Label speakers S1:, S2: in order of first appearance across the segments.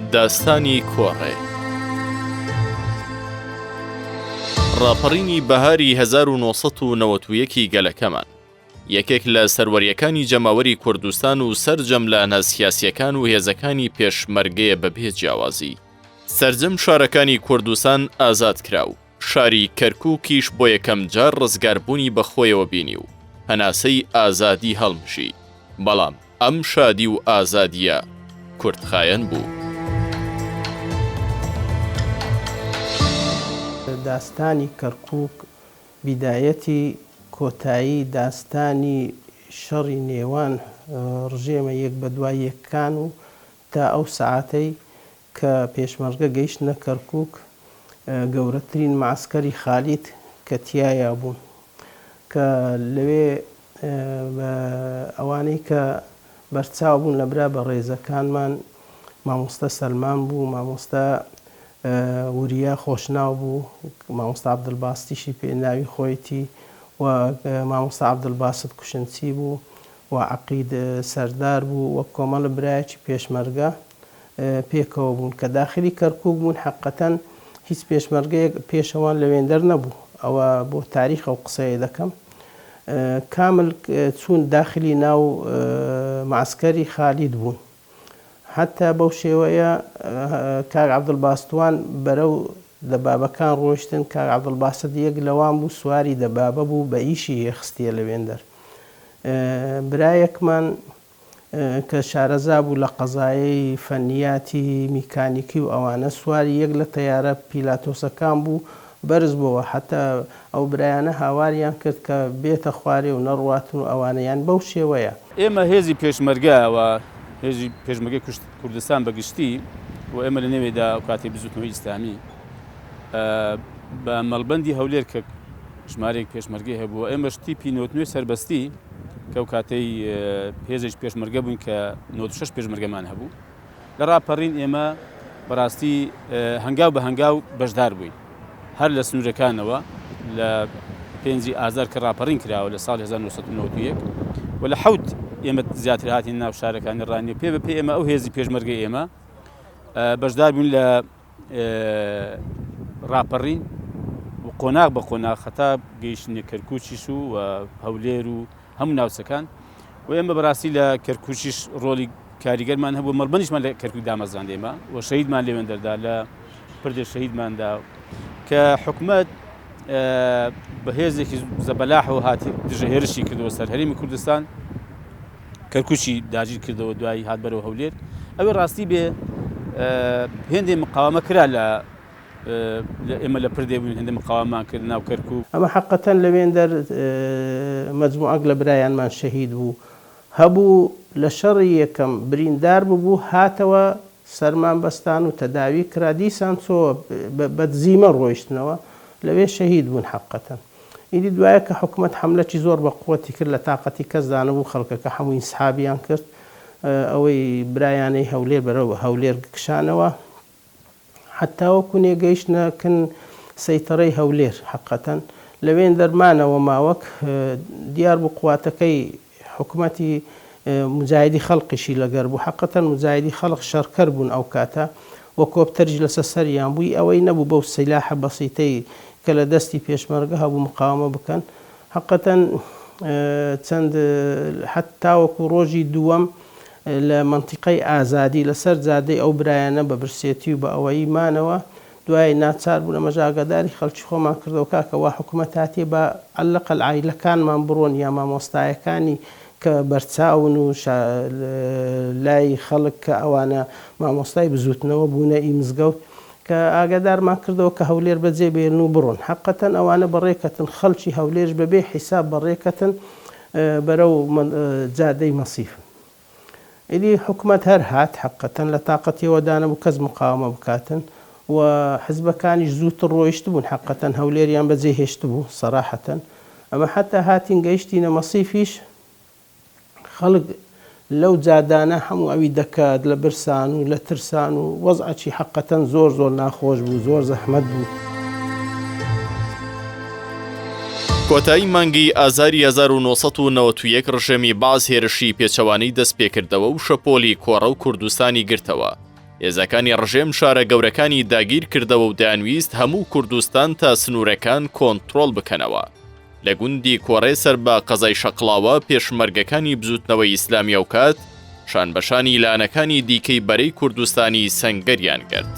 S1: داستانی کۆڕێ. ڕاپەڕینی بەهاری 1991 ی گەلەکەمان، یەکێک لە سەروەرییەکانی جەماوەری کوردستان و سەرجەم لایەنە سیاسییەکان و هێزەکانی پێشمەرگەیە بەبێ جیاوازی. سەرجەم شارەکانی کوردستان ئازاد کرا و شاری کەرکووکیش بۆ یەکەم جار ڕزگاربوونی بەخۆیەوە بینی و هەناسەی ئازادی هەڵمژی، بەڵام ئەم شادی و ئازادییە کورتخایەن بوو.
S2: داستانی کەرکووک بیدایەتی کۆتایی داستانی شەڕی نێوان ڕژێمە یەک بەدوای یەکان و تا ئەو سەعاتەی کە پێشمەرگە گەیشتنە کەرکوک گەورەترین مەعسکەری خالید کە تیایا بوون کە لەوێ بە ئەوانەی کە بەرچاو بوون لە برا بەڕێزەکانمان مامۆستا سەلمان بوو، مامۆستا وریا خۆشناو بوو، مامۆستا عەبدولباستیشی پێ ناوی خۆیتی و مامۆستا عەبدولباست کوشنچی بوو و عەقید سەردار بوو و کۆمەڵە برایەکی پێشمەرگە پێکەوە بوون کە داخلی کەرکوک بوون حەقەتەن هیچ پێشمەرگەیەک پێشەوان لەوێندەر نەبوو ئەوە بۆ تاریخ ئەو قسەیە دەکەم کامل چوون داخلی ناو معسکەری خالید بوون حتا بەو شێوەیە کاک عەبدولباستوان بەرەو دەبابەکان ڕۆیشتن کاک عەبدولباست یەک لەوان بوو سواری دەبابە بوو بە ئیشی خستیە لەوێندەر برایەکمان کە شارەزا بوو لە قەزایەی فەنیاتی میکانیکی و ئەوانە، سواری یەک لە تەیارە پیلاتۆسەکان بوو، بەرز بۆوە، حەتا ئەو برایانە هاواریان کرد کە بێتە خوارێ و نەڕواتن و ئەوانە، یان بەو شێوەیە.
S3: ئێمە هێزی پێشمەرگە و هێزی پێشمەرگەی کوردستان بە گشتی و ئێمە لە نێوێدا ئەو کاتەی بزووتنەوەی ئیسلامی بە مەڵبەندی هەولێر کە ژمارەیەک پێشمەرگەی هەبوو، ئێمەش تیپی نۆتنوێ سەربەستی کە ئەو کاتەی هێزێکی پێشمەرگە بووین کە 96 پێشمەرگەمان هەبوو لە ڕاپەڕین ئێمە بەڕاستی هەنگاو بە هەنگاو بەشدار بووین هەر لە سنوورەکانەوە لە پێنجی ئازار کە ڕاپەڕین کراوە لە ساڵی 1991 و لە حوت ئێمە زیاتر هاتین ناو شارەکانی ڕانیە پێ بە پێ ئێمە ئەو هێزی پێشمەرگە ئێمە بەشدار بووین لە ڕاپەڕین و قۆناغ بە قۆناغ هەتا گەیشتنە کەرکوچیش و هەولێر و هەموو ناوچەکان و ئێمە بەڕاستی لە کەرکوچیش ڕۆلی کاریگەرمان هەبوو مەڵبەنیشمان لە کەرکوک دامەزراند ئێمە و شەهیدمان لێوێن دەردا لە پردێ شەهیدماندا کە حکومت بە هێزێکی زەبەلاحەوە هاتی دژە هێرشی کردەوە سەر هەرێمی کوردستان کەرکوکی داگیر کردەوە دوایی هات بەرەو هەولێر ئەوێ ڕاستی بێ هێندێ مقاومە کرا لە ئێمە لە پردێ بووین هێندە مقاوەمان کرد ناو کەرکوک.
S2: ئەمە حەقەتەن لەوێندەر مەجموعەک لە برایانمان شەهید بوو هەبوو لە شەڕی یەکەم بریندار ببوو هاتەوە سەرمان بەستان و تەداوی کرا دیسان چۆوە بە دزیمە ڕۆیشتنەوە لەوێ شەهید بوون حەقەتەن. ئیدی دوایە کە حکومەت حەملەکی زۆر بە قوەتی کرد لە تاقەتی کەسدا نەبوو خەڵکەکە حەموو ئینسحابیان کرد ئەوەی برایانەی هەولێر بەرەو هەولێر کشانەوە حەتا وەکو نێ گەیشتنە کن سەیتەرەی هەولێر حەقەتەن لەوێن دەرمانەوە ماوەک دیار بوو قواتەکەی حکومەتی موجاهیدی خەڵقیشی لەگەر بوو حەقەتەن موجاهیدی خەڵق شەڕکەر بوون ئەو کاتە و کۆپتەریش لەسە سەریان بووی ئەوەی نەبوو بەو سیلاحە بەسیتەی کە لە دەستی پێشمەرگە هەبوو مقاومە بکەن حەقەتەن چەند حەت تاوەکو ڕۆژی دووەم لە مەنتیقەی ئازادی لەسەر جادەی ئەو برایانە بە برسێتی و بە ئەوەیی مانەوە دوای ناچار بوون ئەمەش ئاگاداری خەڵکی خۆمان کردەوە کاکە وا حکومەت هاتیە با عەلەقەل عایلەکانمان بڕۆن یا مامۆستایەکانی کە بەرچاون و لای خەڵک کە ئەوانە مامۆستای بزوتنەوە بوونە ئی مزگەوت کە ئاگادارمان کردەوە کە هەولێر بەجێ بێلن و بڕۆن حەقەتەن ئەوانە بەڕێکەتن خەڵکی هەولێرش بەبێ حیساب بەڕێکەتن بەرەو جادەی مەسیف. ئیدی حکومەت هەر هات حەقەتەن لە تاقەتیەوە دانەبوو کەس مقاوەمە بکاتن و حزبەکانیش زووتر ڕۆیشتبوون حەقەتەن هەولێریان بەجێ هێشتبوو سەراحەتەن ئەمە حەتا هاتین گەیشتینە مەسیفیش خەڵک لەو جادانە هەموو ئەوی دەکات لە برسان و لە ترسان و وەزعەکی حەقەتەن زۆر زۆر ناخۆش بوو زۆر زەحمەت بوو.
S1: کۆتایی مانگی ئازاری 1991 ڕژێمی بەعس هێرشی پێچەوانەی دەستپێکردەوە و شەپۆلی کۆڕەو کوردستانی گرتەوە. هێزەکانی ڕژێم شارە گەورەکانی داگیر کردەوە و دەیانویست هەموو کوردستان تا سنوورەکان کۆنترۆڵ بکەنەوە. لە گوندی کۆڕێ سەر بە قەزای شەقڵاوە پێشمەرگەکانی بزووتنەوەی ئیسلامی ئەوکات شانبەشانی لایەنەکانی دیکەی بەرەی کوردستانی سەنگەریان گرت.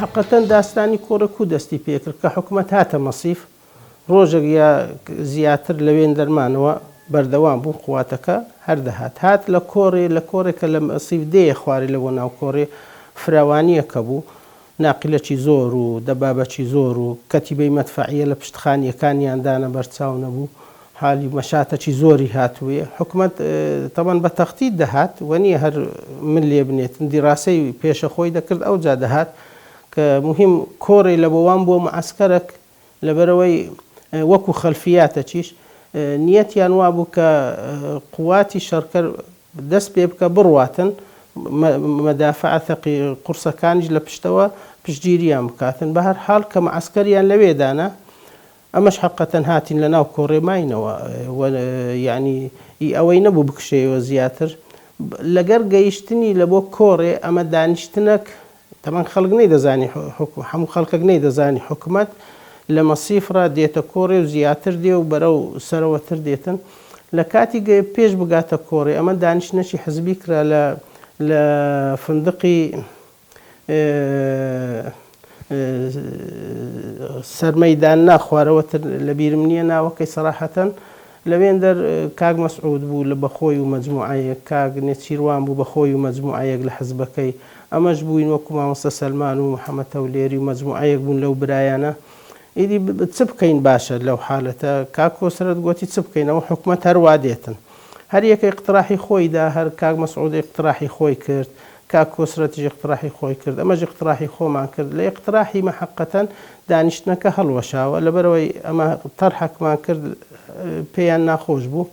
S2: حەقەتەن داستانی کۆڕێ کوو دەستی پێکرد کە حکومەت هاتە مەسیف ڕۆژێک یا زیاتر لەوێن دەرمانەوە بەردەوام بوو قواتەکە هەر دەهات هات لە کۆڕێ لە کۆڕێ کە لە مەسیف دێیە خوارێ لە بۆ ناو کۆڕێ فراوانیەکە بوو ناقلەکی زۆر و دەبابەکی زۆر و کەتیبەی مەدفەعیە لە پشت خانیەکانیان دانە بەرچاو نەبوو حالی مەشاتەکی زۆری هاتووێ حکومەت تەبەن بە تەختیت دەهات وەنیە هەر مل لێ بنێتن دیراسەی پێشە خۆی دەکرد ئەوجا دەهات کە موهیم کۆڕێ لە بۆوان بووە معەسکەرەک لەبەرئەوەی وەکو خەلفیاتەکیش نیەتیان وابوو کە قواتی شەڕکەر دەست پێ بکە بڕواتن مەدافعە ثەقی قورسەکانیش لە پشتەوە پشتگیریان بکاتن بەهەر حاڵ کە معەسکەریان لەوێ دانا ئەمەش حەقەتەن هاتین لە ناو کۆڕێ ماینەوە و یانی ئی ئەوەی نەبوو بکشێیەوە زیاتر لەگەر گەیشتنی لە بۆ کۆڕێ ئەمە دانیشتنەک تەبعەن خەڵک نەیدەزانی هەموو خەڵکەک نەیدەزانی حکومەت لە مەسیف ڕا دێتە کۆڕێ و زیاتر دێ و بەرەو سەرەوەتر دێتن لە کاتی گە پێش بگاتە کۆڕێ ئەمە دانیشتنەکی حزبی کرا لە لە فندقی سەرمەیدان نا خوارەوەتر لە بیرم نییە ناوەکەی سەراحەتەن لەوێندەر کاک مەسعود بوو لە بەخۆی و مەجموعەیەک، کاک نێچیروان بوو بەخۆی و مەجموعەیەک لە حزبەکەی، ئەمەش بووین وەکو مامۆستا سەلمان و محەمەد هەولێری و مەجموعەیەک بوون لەو برایانە. ئیدی چ بکەین باشە لەو حالەتە؟ کاک کۆسرەت گۆتی چ بکەین ئەوە حکومەت هەر وا دێتن. هەر یەکە ئیقتراحی خۆی دا، هەر کاک مەسعود ئیقتراحی خۆی کرد، کاک کۆسرەتیش ئیقتراحی خۆی کرد، ئەمەش ئیقتراحی خۆمان کرد، لە ئیقتراحی مە حەققەتەن دانیشتنەکە هەڵوەشاوە، لەبەرئەوەی ئەمە تەرحەکمان کرد پێیان ناخۆش بوو،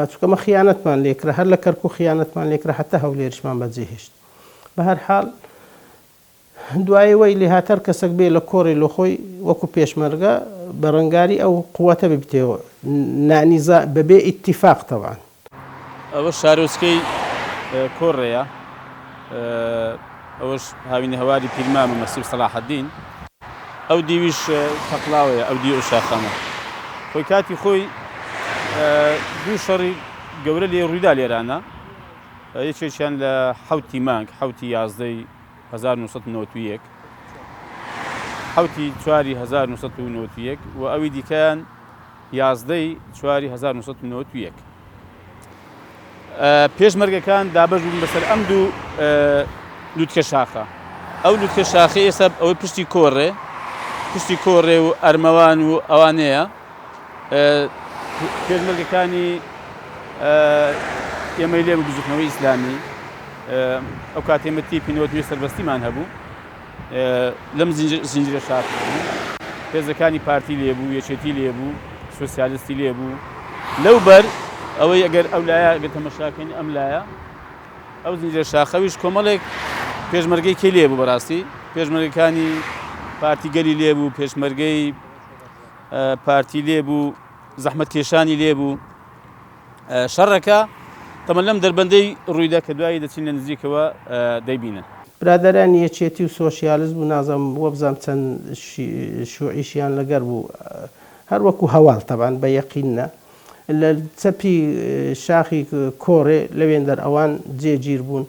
S2: چونکە ئەمە خیانەتمان لێکرا، هەر لە کەرکوک خیانەتمان لێکرا حەتا هەولێریشمان بەجێهێشت. بەهەرحاڵ دوایی وەی لێهات هەر کەسەک بێ لە کۆڕێ لۆ خۆی وەکو پێشمەرگە بەرەنگاری ئەو قوەتە ببتێوە نانیزا بەبێ ئیتیفاق تەبعەن.
S3: ئەوە شارۆچکەی کۆڕێیە، ئەوەش هاوینەهەواری پیرمام و مەسیب سەڵاحەدین، ئەو دیویش تەقلاوەیە، ئەو دیو ئەو شاخانە. خۆی کاتی خۆی دوو شەڕی گەورە لێ ڕوویدا لێرانە، یەکێکیان لە حەوتی مانگ، حەوتی یازدەی 1991، حەوتی چواری 1991 و ئەوی دیکەیان یازدەی چواری 1991. پێشمەرگەکان دابەش بوون بەسەر ئەم دوو لوتکە شاخە ئەو لوتکە شاخی ئێستا ئەوەی پشتی کۆڕێ پشتی کۆڕێ و ئەرمەوان و ئەوانەیە پێشمەرگەکانی ئێمەی لێ بزوتنەوەی ئیسلامی ئەو کات ئێمە تیپی نەوەت نوێ سەربەستیمان هەبوو لەم زنجیرە شاخ بوو هێزەکانی پارتی لێبوو یەکێتی لێبوو سوسیالیستی لێبوو لەو بەر ئەوەی ئەگەر ئەو لایە ئەگەر تەمەشاکەین ئەم لایە ئەو زنجیرە شاخەویش کۆمەڵێک پێشمەرگەی کەی لێبوو بەڕاستی پێشمەرگەکانی پارتی گەلی لێبوو پێشمەرگەی پارتی لێبوو زەحمەت کێشانی لێبوو شەڕەکە تەمەن لەم دەربەندەی ڕوویدا کە دوایی دەچین لە نزیکەوە دەیبینن.
S2: برادەرانی یەکێتی و سۆشیالست بوو نازانم وەبزانم چەند شوعیشیان لەگەر بوو هەر وەکو هەواڵ تەبعەن بە یەقین نا لە چەپی شاخی کۆڕێ لەوێندەر ئەوان جێگیر بوون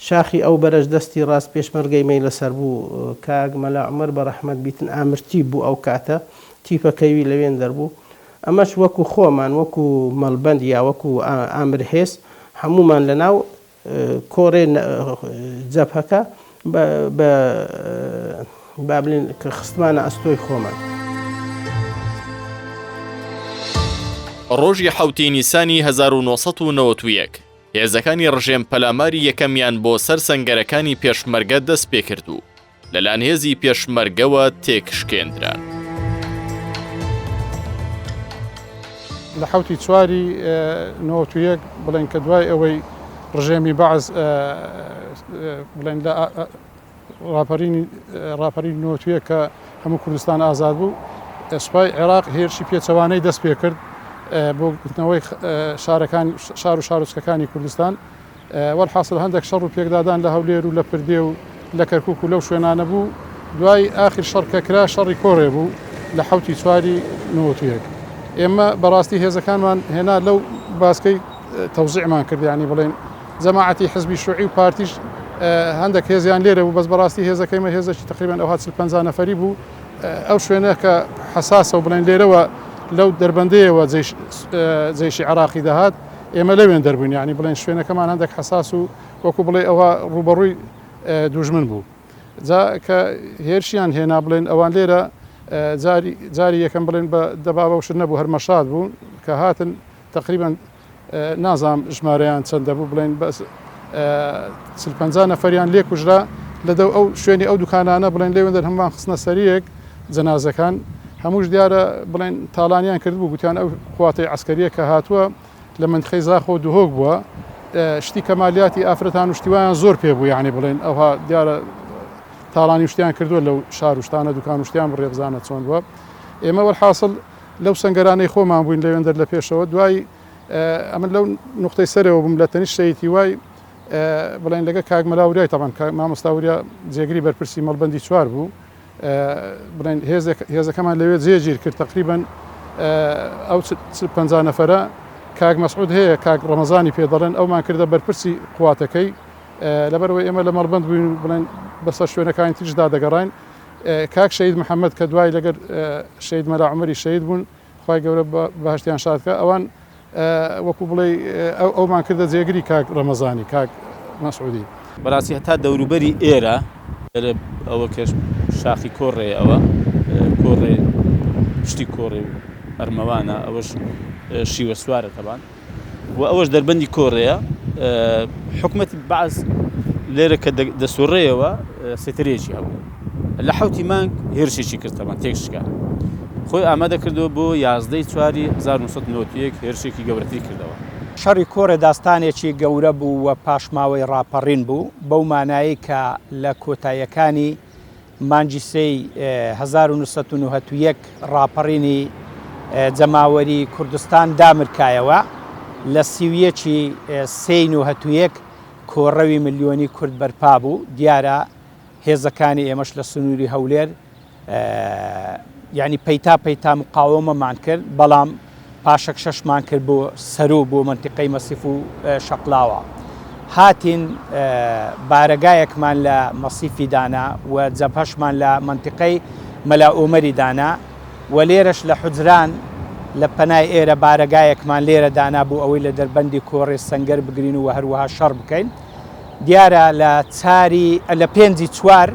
S2: شاخی ئەو بەرەش دەستی ڕاست پێشمەرگەی مەی لەسەر بوو کاک مەلا عومەر بە ڕەحمەت بیتن ئامر تیپ بوو ئەو کاتە تیپەکەی وی لەوێندەر بوو ئەمەش وەکو خۆمان وەکو مەڵبەند یا وەکو ئامر هێز هەموومان لەناو کۆڕێ جەبهەکە بە با بڵێن کە خستمانە ئەستۆی خۆمان.
S1: ڕۆژی حەوتی نیسانی 1991 هێزەکانی ڕژێم پەلاماری یەکەمیان بۆ سەر سەنگەرەکانی پێشمەرگە دەست پێکرد و لەلایەن هێزی پێشمەرگەوە تێکشکێندران.
S4: لە حەوتی چواری 91 بڵێن کە دوای ئەوەی ڕژێمی بەعس بڵێن لە ڕاپەرینی ڕاپەرینی 91 کە هەموو کوردستان ئازاد بوو سوپای عێراق هێرشی پێچەوانەی دەست پێ کرد بۆ گرتنەوەی شارەکان شار و شارۆچکەکانی کوردستان. وەلحاسڵ هەندێک شەڕ و پێکدادان لە هەولێر و لە پردێ و لە کەرکوک و لەو شوێنانە بوو، دوای ئاخر شەڕ کە کرا شەڕی کۆڕێ بوو لە حەوتی چواری 91 ئێمە بەڕاستی هێزەکانمان هێنا لەو باسکەی تەوزیعمان کرد یانی بڵێن جەماعەتی حزبی شوعی و پارتیش هەندێک هێزیان لێرە بوو بەس بەڕاستی هێزەکەی مە هێزێکی تقریبان ئەوها 40 50 نەفەری بوو ئەو شوێنە کە حەساسە و بڵێن لێرەوە لەو دەربەندەیەوە جەیشی عراقی دەهات ئێمە لەوێن دەربووین یانی بڵێن شوێنەکەمان هەندێک حەساس و وەکو بڵێ ئەوە ڕووبەڕووی دوژمن بوو جا کە هێرشیان هێنا بڵێن ئەوان لێرە جاری جاری یەکەم بڵێن بە دەبابە و شت نەبوو هەر مەشات بوو کە هاتن تقریبا نازانم ژمارەیان چەندە بوو بڵێن بەس 40 نەفەریان لێ کوژرا لە دەو ئەو شوێنی ئەو دوکانانە بڵێن لێوێندەر هەمووان خستنە سەریەک جەنازەکان هەمووش دیارە بڵێن تاڵانیان کردبوو گوتیان ئەو قواتەی عەسکەریە کە هاتووە لە مەنتیقەی زاخۆ و دهۆک بووە شتی کەمالیاتی ئافرەتان و شتی وایان زۆر پێ بوو یعنی بڵێن ئەوها دیارە تاڵانی و شتیان کردووە لەو شار و شتانە دوکان و شتیان بڕێ بزانە چۆن بووە ئێمە وەلحاسڵ لەو سەنگەرانەی خۆمان بووین لەوێندەر لە پێشەوە دوای ئەمن لەو نقطەی سەرەوە بووم لە تەنیشت شەهید هیوای بڵێن لەگە کاک مەلا وریای تەبعەن مامۆستا وریا جێگری بەرپرسی مەڵبەندی چوار بوو بڵێن هێزێک هێزەکەمان لەوێ جێگیر کرد تقریبا ئەو 50 نەفەرە کاک مەسعود هەیە کاک ڕەمەزانی پێ دەڵێن ئەومان کردە بەرپرسی قواتەکەی لەبەرەوەی ئێمە لە مەڵبند بووین بڵێن بەسەر شوێنەکانی تریشدا دەگەڕین کاک شەهید محەممەد کە دوای لەگەر شەهید مەلا عومەری شەهید بوون خوای گەورە بەهەشتیان شاد کە ئەوان وەکو بڵێی ئەومان کردە جێگری کاک ڕەمەزانی کاک مەسعودی.
S3: بەراستی هەتا دەوروبەری ئێرە ئێرە ئەوە کەش شاخی کۆڕێ ئەوە کۆڕێ پشتی کۆڕێ و ئەرمەوانە ئەوەش شیوە سوارە تەبان و ئەوەش دەربەندی کۆڕەیە حکومەتی بەعس لێرە کە دەسوڕێیەوە سێتەرێکی هەبوو لە حوتی مانگ هێرشێکی کرد تەبان تێکشکا خۆی ئامادە کردەوە بۆ یازدەی چواری 1991 هێرشێکی گەورەتری کردەوە.
S5: شەڕی کۆڕێ داستانێکی گەورە بوو و پاشماوەی ڕاپەڕین بوو، بەو مانایەی کە لە کۆتاییەکانی مانگی سێی 1991 ڕاپەڕینی جەماوەری کوردستان دامرکایەوە، لە 31 ی سێی 91 کۆڕەوی ملیۆنی کورد بەرپا بوو، دیارە هێزەکانی ئێمەش لە سنووری هەولێر یانی پەیتا پەیتا مقاوەمەمان کرد، بەڵام پاشەکشەشمان کرد بۆ سەروو بۆ مەنتیقەی مەسیف و شەقلاوە. هاتین بارەگایەکمان لە مەسیفی دانا و جەبهەشمان لە مەنتیقەی مەلا ئۆمەری دانا و لێرەش لە حوجران لە پەنای ئێرە بارەگایەکمان لێرە دانا بۆ ئەوەی لە دەربەندی کۆڕێ سەنگەر بگرین و هەروەها شەڕ بکەین. دیارە لە چاری لە پێنجی چوار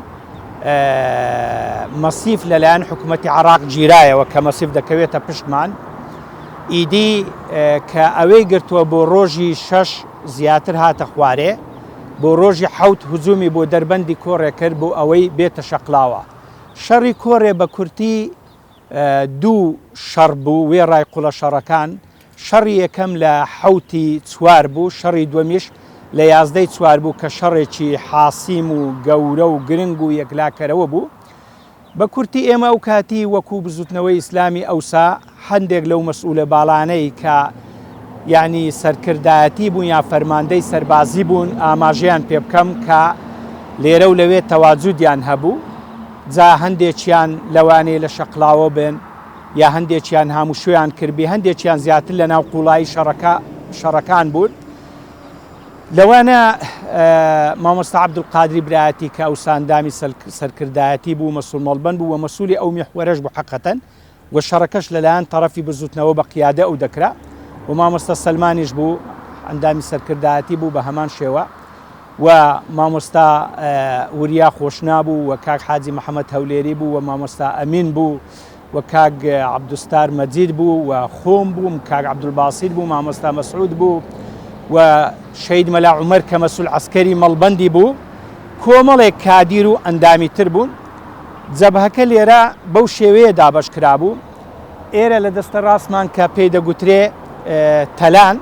S5: مەسیف لەلایەن حکوومەتی عراق گیرایەوە کە مەسیف دەکەوێتە پشتمان ئیدی کە ئەوەی گرتووە بۆ ڕۆژی شەش زیاتر هاتە خوارێ بۆ ڕۆژی حەوت هجومی بۆ دەربەندی کۆڕێ کرد بۆ ئەوەی بێتە شەقلاوە شەڕی کۆڕێ بە کورتی دوو شەڕ بوو وێڕای قوڵە شەڕەکان، شەڕی یەکەم لە حەوتی چوار بوو، شەڕی دووەمیش لە یازدەی چوار بوو کە شەڕێکی حاسیم و گەورە و گرنگ و یەکلاکەرەوە بوو. بە کورتی ئێمە ئەو کاتی وەکوو بزووتنەوەی ئیسلامی ئەوسا هەندێک لەو مەسئولە باڵانەی کە یانی سەرکردایەتی بوون یا فەرماندەی سەربازی بوون ئاماژەیان پێ بکەم کە لێرە و لەوێ تەواجودیان هەبوو، جا هەندێکیان لەوانەیە لە شەقڵاوە بن یا هەندێکیان هاموشۆیان کردبی، هەندێکیان زیاتر لە ناو قوڵایی شەڕەکە شەڕەکان بوون. لەوانە مامۆستا عەبدولقادری برایەتی کە ئەوسا ئەندامی سەرکردایەتی بوو، مەسول مەڵبەند بوو و مەسولی ئەو میحوەرەش بوو حەقەتەن و شەڕەکەش لەلایەن تەڕەفی بزوتنەوە بە قیادە ئەو دەکرا و مامۆستا سەلمانیش بوو ئەندامی سەرکردایەتی بوو بە هەمان شێوە و مامۆستا وریا خۆشنا بوو و کاک حاجی محەممەد هەولێری بوو و مامۆستا ئەمین بوو و کاک عەبدولستار مەجید بوو و خۆم بووم کاک عەبدولباسیت بوو مامۆستا مەسعود بوو و شەهید مەلا عومەر کە مەسول عەسکەری مەڵبەندی بوو کۆمەڵێک کادیر و ئەندامی تر بوون جەبهەکە لێرە بەو شێوەیە دابەش کرابوو، ئێرە لە دەستە ڕاستمان کە پێی دەگوترێ تەلان،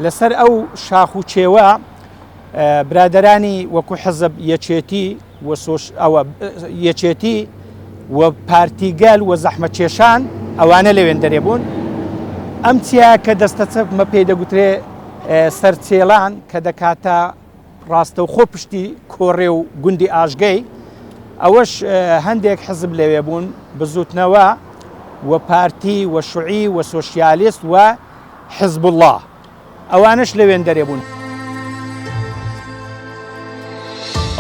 S5: لەسەر ئەو شاخ و چێوە برادەرانی وەکو حزب یەکێتی و ئەوە یەکێتی و پارتی گەل و زەحمەتکێشان ئەوانە لەوێندەرێ بوون. ئەم چیا کە دەستە چەپمە پێی دەگوترێ. سەرچێڵان کە دەکاتە ڕاستەوخۆ پشتی کۆڕێ و گوندی ئاژگەی، ئەوەش هەندێک حزب لەوێ بوون، بزوتنەوە و پارتی و شوعی و سۆشیالیست و حزبوڵڵا، ئەوانەش لەوێندەرێ بوون.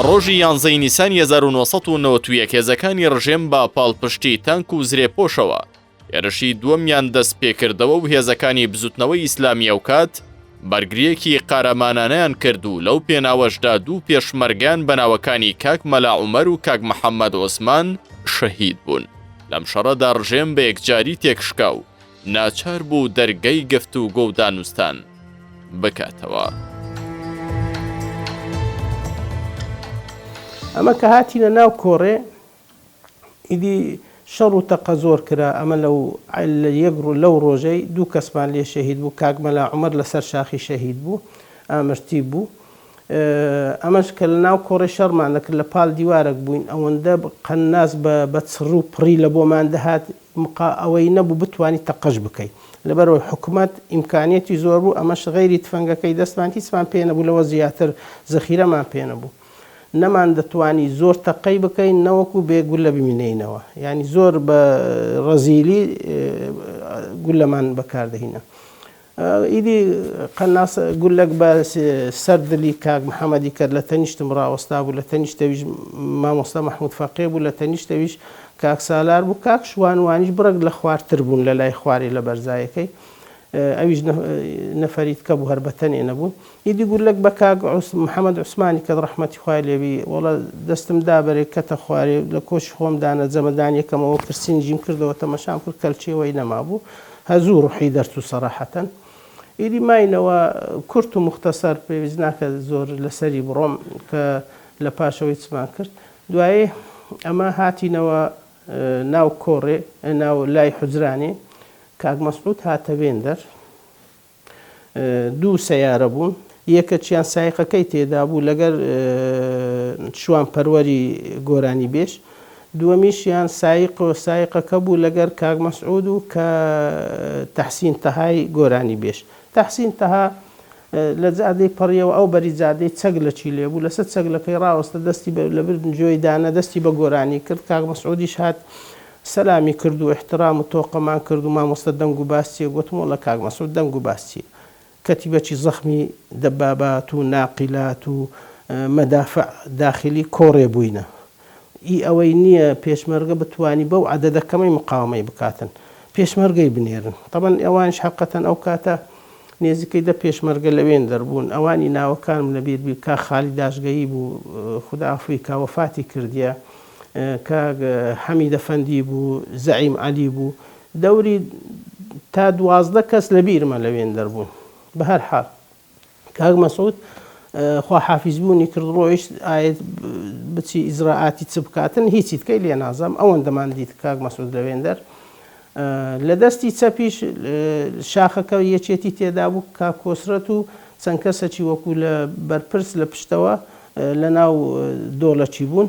S1: ڕۆژی یانزەی نیسانی 1991 هێزەکانی ڕژێم بە پاڵپشتی تانک و زرێپۆشەوە هێرشی دووەمیان دەستپێکردەوە و هێزەکانی بزوتنەوەی ئیسلامی ئەوکات بەرگرییەکی قارەمانانەیان کرد و لەو پێناوەشدا دوو پێشمەرگەیان بە ناوەکانی کاک مەلا عومەر و کاک محەممەد عوسمان شەهید بوون. لەم شەڕەدا ڕژێم بە یەکجاری تێکشکا و ناچار بوو دەرگەی گفتوگۆ و دانوستان بکاتەوە.
S2: ئەمە کە هاتینە ناو کۆڕێ ئیدی شەڕ و تەقە زۆر کرا، ئەمە لەو یەک لەو ڕۆژەی دوو کەسمان لێ شەهید بوو، کاک مەلا عومەر لەسەر شاخی شەهید بوو، ئامرتیب بوو. ئەمەش کە لە ناو کۆڕێ شەڕمان دەکرد لە پاڵ دیوارەک بووین، ئەوەندە قەنناس بە بە چڕ و پڕی لە بۆمان دەهات، مقا ئەوەی نەبوو بتوانی تەقەش بکەی. لەبەرئەوەی حکومەت ئیمکانیەتی زۆر بوو، ئەمەش غەیری تفەنگەکەی دەستمان هیچمان پێ نەبوو، لەوە زیاتر زەخیرەمان پێ نەبوو. نەمان دەتوانی زۆر تەقەی بکەین نەوەکو بێ گولە بمینێینەوە یانی زۆر بە ڕەزیلی گولەمان بەکار دەهینا ئیدی قەناس گولەک بە سەر دلی کاک محەممەدی کرد لە تەنیشتم ڕاوەستا بوو لە تەنیشتەویش مامۆستا مەحمود فەقێ بوو لە تەنیشتەویش کاک سالار بوو کاک شوان وانیش بڕێک لە خوارتر بوون لە لای خوارێ لە بەرزایەکەی ئەویش نەفەری تکە بوو هەر بەتەنێ نەبوون ئیدی گولەک بە کاک محەمەد عوسمانی کەت ڕەحمەتی خوای لێ بی وەڵا دەستم دا بەرێ کەتە خوارێ لە کۆشی خۆم دانە جەمەدانیەکەمەوە کرد سینجیم کردەوە تەمەشام کرد کەلچێوەی نەمابوو هەر زوو ڕوحی دەرچوو سەراحەتەن ئیدی ماینەوە کورت و موختەسەر پێویست ناکە زۆر لەسەری بڕۆم کە لە پاشەوەی چمان کرد دوایی ئەمە هاتینەوە ناو کۆڕێ ناو لای حوجرانێ کاک مەسعود هاتە وێندەر دوو سەیارە بوون یەکەکیان سایقەکەی تێدا بوو لەگەر شوان پەروەری گۆرانی بێژ دووەمیشیان سایق و سایقەکە بوو لەگەر کاک مەسعود و کە تەحسین تەهای گۆرانی بێژ تەحسین تەها لە جادەی پەڕیەوە ئەو بەری جادەی چەک لە چی لێ بوو لەسەر چەگلەکەی ڕاوەستە دەستی بە لە بر جۆی دانە دەستی بە گۆرانی کرد کاک مەسعودیش هات سەلامی کرد و ئیحترام و تۆقەمان کرد و مامۆستا دەنگ و باس چیە گۆتم وەڵا کاک مەسعود دەنگ و باس چیە کەتیبەکی زەخمی دەبابات و ناقیلات و مەدافع داخیلی کۆڕێ بووینە ئی ئەوەی نیە پێشمەرگە بتوانی بەو عەدەدە کەمەی مقاوەمەی بکاتن پێشمەرگەی بنێرن تەبەن ئەوانیش حەقەتەن ئەو کاتە نێزیکەی دە پێشمەرگە لەوێندەر بوون ئەوانی ناوەکانم لەبیر بی کاک خالید داشگەیی بوو خودا عەفوی کا وەفاتی کردیە کاک حەمید ئەفەندی بوو، زەعیم عەلی بوو، دەوری تا 12 کەس لە بیرمە لەوێندەر بوون. بە هەر حاڵ کاک مەسعود خواحافیزبوونی کرد ڕۆیشت ئایت بچی ئیجرائاتی چ بکاتن هیچی تکەی لێ نازانم ئەوەندەمان دیت کاک مەسعود لەوێندەر لە دەستی چەپیش شاخەکە یەکێتی تێدا بوو کاک کۆسرەت و چەند کەسەکی وەکو لە بەرپرس لە پشتەوە لە ناو دۆڵەکی بوون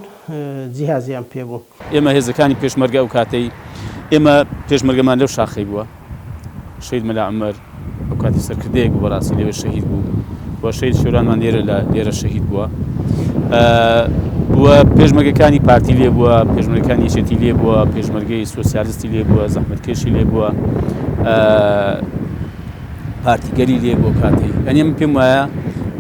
S2: جیهازیان پێ بوو.
S3: ئێمە هێزەکانی پێشمەرگە ئەو کاتەی ئێمە پێشمەرگەمان لەو شاخەی بووە شەهید مەلا عومەر ئەو کاتی سەرکردەیەک بوو بەڕاستی لەوێ شەهید بوو و شەهید شۆرانمان لێرە لە لێرە شەهید بووە و پێشمەرگەکانی پارتی لێ بووە پێشمەرگەکانی یەکێتی لێ بووە پێشمەرگەی سۆسیالیستی لێ بووە زەحمەتکێشی لێ بووە پارتیگەری لێ بۆ کاتەی یانی من پێم وایە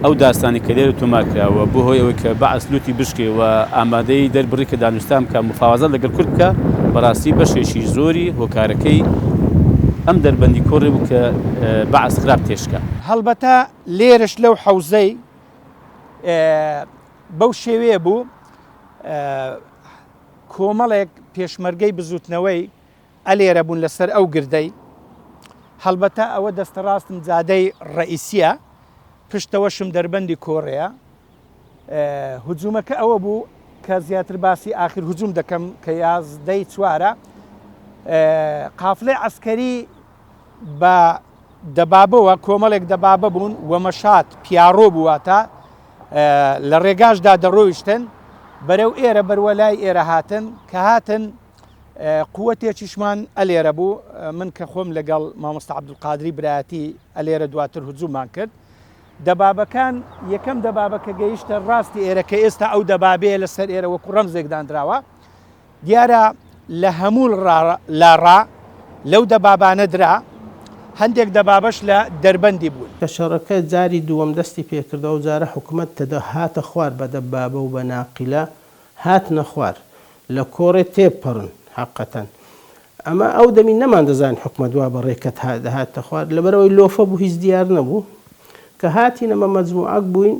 S3: ئەو داستانی کە لێرە تۆمار کراوە بۆ هۆی ئەوەی کە بەعس لوتی بشکێ و ئامادەی دەربڕی کە دانوستان بکە مفاوەزات لەگەڵ کورد بکە بەڕاستی بەشێکی زۆری هۆکارەکەی ئەم دەربەندی کۆڕێ بوو کە بەعس خراپ تێشکا.
S5: هەڵبەتە لێرەش لەو حەوزەی بەو شێوەیە بوو کۆمەڵێک پێشمەرگەی بزوتنەوەی ئەلێرە بوون لەسەر ئەو گردەی، هەڵبەتە ئەوە دەستە ڕاستم جادەی ڕەئیسیە، پشتەوەشم دەربەندی کۆڕێیە، هجومەکە ئەوە بوو کە زیاتر باسی ئاخر هجوم دەکەم کە یازدەی چوارە، قافلەی عەسکەری بە دەبابەوە کۆمەڵێک دەبابە بوون و مەشات پیاڕۆ بوو واتە لە ڕێگاشدا دەڕۆیشتن بەرەو ئێرە بەروە لای ئێرە هاتن کە هاتن قوتێکیشمان ئەلێرە بوو، من کە خۆم لەگەڵ مامۆستا عەبدولقادری برایەتی ئەلێرە دواتر هجوممان کرد. دەبابەکان، یەکەم دەبابە کە گەیشتە ڕاستی ئێرە کە ئێستا ئەو دەبابەیە لەسەر ئێرە وەکو ڕەمزێک دانراوە، دیارە لە هەموو لاڕا لەو دەبابانە درا، هەندێک دەبابەش لە دەربەندی بوون.
S2: کە شەڕەکە جاری دووەم دەستی پێکردەوە ئەو جارە حکومەت تەدە هاتە خوار بە دەبابە و بە ناقیلە هاتنە خوار لە کۆڕێ تێبپەڕن حەقەتەن ئەمە ئەو دەمی نەماندەزانی حکومەت وا بە ڕێکەت دەهاتە خوار لەبەرئەوەی لۆفە بوو هیچ دیار نەبوو کە هاتینە مە مەجموعەک بووین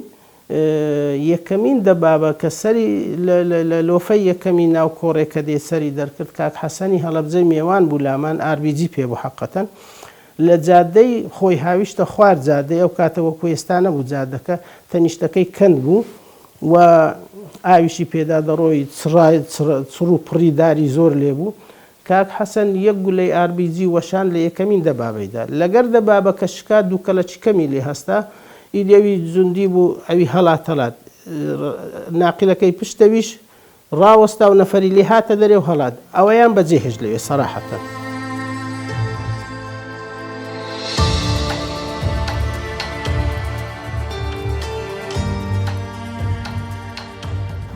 S2: یەکەمین دەبابە کە سەری لە لۆفەی یەکەمی ناو کۆڕێ کە دێ سەری دەرکرد کاک حەسەنی هەڵەبجەی مێوان بوو لامان ئاربیجی پێ بوو حەقەتەن لە جادەی خۆی هاویشتە خوار جادەی ئەو کاتە وەکو ئێستا نەبوو جادەکە تەنیشتەکەی کەند بوو و ئاویشی پێدا دەڕۆی چڕای چڕ و پڕی داری زۆر لێ بوو کاک حەسەن یەک گولەی ئاربیجی وەشاند لە یەکەمین دەبابەیدا. لەگەر دەبابەکە شکا دووکەڵەکی کەمی لێ هەستا. ئیدی ئەوی جوندی بوو ئەوی هەڵات هەڵات. ناقلەکەی پشتەویش ڕاوەستا و نەفەری لێ هاتە دەرێ و هەڵات. ئەوەیان بەجێ هێشت لەوێ سەراحەتەن.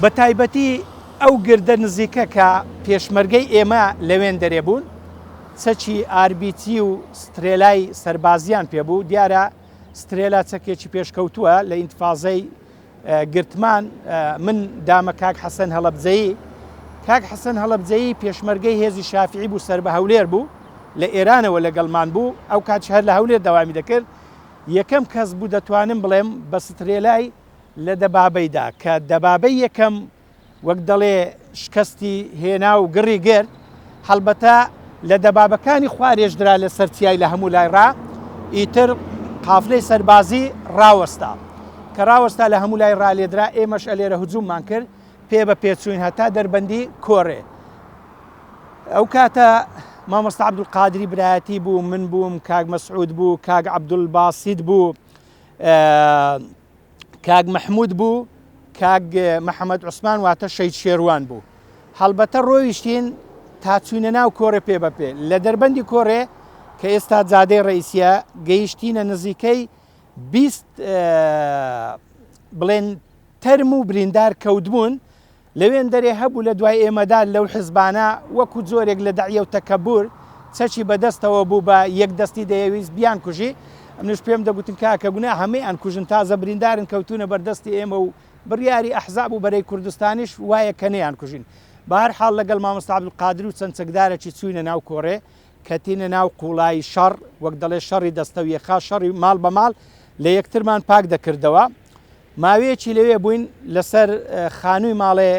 S5: بە تایبەتی ئەو گردە نزیکە کە پێشمەرگەی ئێمە لەوێندەرێ بوون، چەکی ئاربیتی و سترێلای سەربازیان پێ بوو، دیارە سترێلا چەکێکی پێشکەوتووە، لە ئینتفازەی گرتمان من دامە کاک حەسەن هەڵەبجەیی، کاک حەسەن هەڵەبجەیی پێشمەرگەی هێزی شافعی بوو سەر بە هەولێر بوو، لە ئێرانەوە لەگەڵمان بوو، ئەو کاتیش هەر لە هەولێر دەوامی دەکرد، یەکەم کەس بوو دەتوانم بڵێم بە سترێلای لە دەبابەیدا کە دەبابەی یەکەم وەک دەڵێ شکەستی هێنا و گڕی گرت، هەڵبەتە لە دەبابەکانی خوارێش درا لە سەر چیای لە هەموو لای ڕا، ئیتر قافلەی سەربازی ڕاوەستا. کە ڕاوەستا لە هەموو لای ڕا لێدرا، ئێمەش ئەلێرە هجووممان کرد، پێ بە پێ چووین هەتا دەربەندی کۆرێ. ئەو کاتە مامۆستا عەبدولقادری برایەتی بوو، من بووم، کاک مەسعود بوو، کاک عەبدولباسیت بوو، کاک مەحمود بوو، کاک محەمەد عوسمان واتە شەهید شێروان بوو. هەڵبەتە ڕۆیشتین تا چووینە ناو کۆرێ پێ بە پێ. لە دەربەندی کۆرێ کە ئێستا جادەی ڕەئیسیە گەیشتینە نزیکەی 20 بڵێن تەرم و بریندار کەوتبوون، لەوێندەرێ هەبوو لە دوای ئێمەدا لەو حزبانە وەکو جۆرێک لە دەعیە و تەکەبور چەکی بەدەستەوە بوو بە یەک دەستی دەیەویست بیانکوژی، ئەمنیش پێم دەگوتن کاکە گوناهە مەیانکوژن تازە بریندارن کەوتوونە بەردەستی ئێمە و بڕیاری ئەحزاب و بەرەی کوردستانیش وایە کە نەیانکوژین. بەهەرحاڵ لەگەڵ مامۆستا عەبدولقادر و چەند چەکدارێکی چووینە ناو کۆڕێ، کەتینە ناو قوڵایی شەڕ، وەک دەڵێ شەڕی دەستە و یەخا، شەڕی ماڵ بە ماڵ لە یەکترمان پاک دەکردەوە. ماوەیەکی لەوێ بووین لەسەر خانووی ماڵێ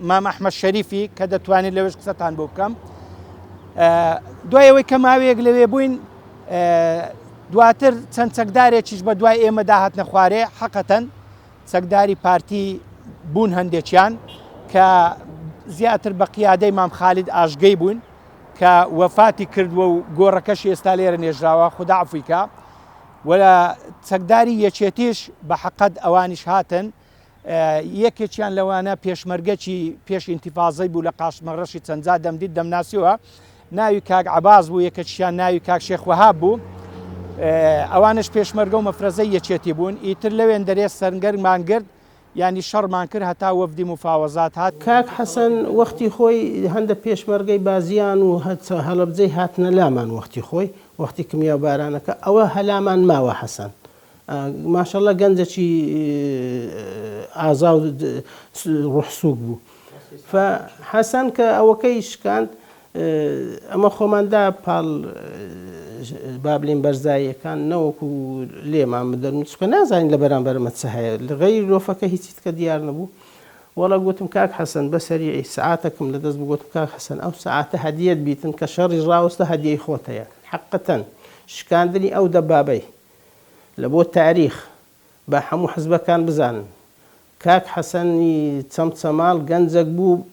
S5: مام ئەحمەد شەریفی کە دەتوانێت لەوێش قسەتان بۆ بکەم. دوای ئەوەی کە ماوەیەک لەوێ بووین دواتر چەند چەکدارێکیش بە دوای ئێمەدا هاتنە خوارێ حەقەتەن چەکداری پارتی بوون هەندێکیان کە زیاتر بە قیادەی مام خالید ئاشگەی بوون کە وەفاتی کردووە و گۆڕەکەشی ئێستا لێرە نێژراوە خودا عەفوی کا و چەکداری یەکێتیش بە حەقەت ئەوانیش هاتن یەکێکیان لەوانە پێشمەرگەکی پێش ئینتیفازەی بوو لە قاشمەڕەشی چەندجا دەمدیت دەمناسیوە ناوی کاک عەباس بوو یەکەکیان ناوی کاک شێخ وەهاب بوو ئەوانش پێشمەرگە و مەفرەزەی یەکێتی بوون ئیتر لەوێن دەرێ سەرنگەرمان گرت یانی شەڕمان کرد هەتا وەفدی موفاوەزات هات.
S2: کاک حەسەن وەختی خۆی هەندە پێشمەرگەی بازیان و هەڵەبجەی هاتنە لامان وەختی خۆی وەختی کمیاوبارانەکە ئەوە هەلامان ماوە حەسەن ماشەڵە گەنجەکی ئازا و ڕوح سوک بوو فە حەسەن کە ئەوەکەی شکاند ئەمە خۆمان دا پاڵ با بلێن بەرزاییەکان نەوەکو لێمان بدەن چونکە نازانین لە بەرامبەر ئەمە چ هەیە لە غەیری لۆفەکە هیچی تکە دیار نەبوو وەڵا گوتم کاک حەسەن بە سەریعی سەعاتەکم لە دەست بوو گوتم کاک حەسەن ئەو سەعاتە هەدیەت بیتن کە شەڕیش ڕاوەستە هەدیەی خۆتەیە حەقەتەن شکاندنی ئەو دەبابەی لە بۆ تاریخ با هەموو حزبەکان بزانن کاک حەسەنی چەمچەماڵ گەنجەک بوو